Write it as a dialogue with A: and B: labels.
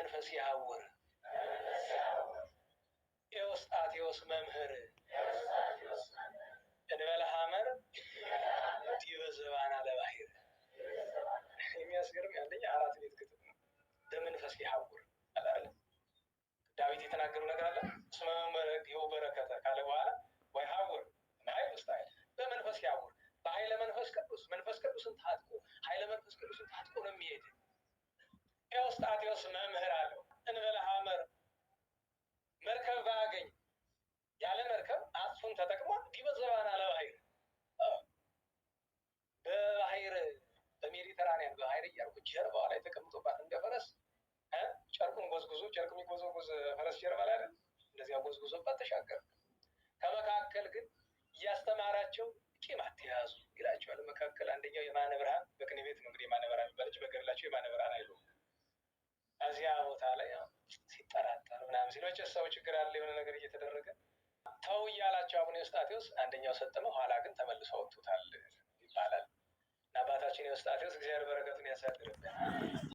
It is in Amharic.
A: በመንፈስ ያሐውር ኤዎስጣቴዎስ መምህር እንበለ ሐመር ዲበ ዘባና ለባሕር። የሚያስገርም አንደኛ አራት ቤት ግጥም ነው። በመንፈስ ያሐውር አለ። ዳዊት የተናገረው ነገር አለ። እስመ ይኸው በረከተ ካለ በኋላ ወይሐውር ኃይል ውስጥ ኃይል በመንፈስ ያሐውር በኃይለ መንፈስ ቅዱስ መንፈስ ቅዱስን ታጥቆ ኃይለ መንፈስ ቅዱስን ታጥቆ ነው የሚሄድ። ኤዎስጣቴዎስ መምህር አለው። እንበለ ሐመር መርከብ ባያገኝ ያለ መርከብ አጽፉን ተጠቅሞ ዲበ ዘባና ለባሕር በባሕር በሜዲተራኒያን በባሕር እያልኩ ጀርባዋ ላይ ተቀምጦባት እንደ ፈረስ ጨርቁን ጎዝጉዞ ጨርቅ የሚጎዘጎዝ ፈረስ ጀርባ ላይ አይደል? እንደዚያ ጎዝጉዞባት ተሻገረ። ከመካከል ግን እያስተማራቸው ቂም አትያዙ ይላቸዋል። መካከል አንደኛው የማነ ብርሃን በቅኔ ቤት ነው እንግዲህ የማነ ብርሃን የሚባል እንጂ በገድላቸው የማነ ብርሃን አይሉም። እዚያ ቦታ ላይ ሲጠራጠር ምናምን ሲል ሰው ችግር አለ የሆነ ነገር እየተደረገ ተው እያላቸው አቡነ ኤዎስጣቴዎስ አንደኛው ሰጠመ፣ ኋላ ግን ተመልሶ አወጡታል ይባላል። እና አባታችን ኤዎስጣቴዎስ እግዚአብሔር በረከቱን ያሳድርብን።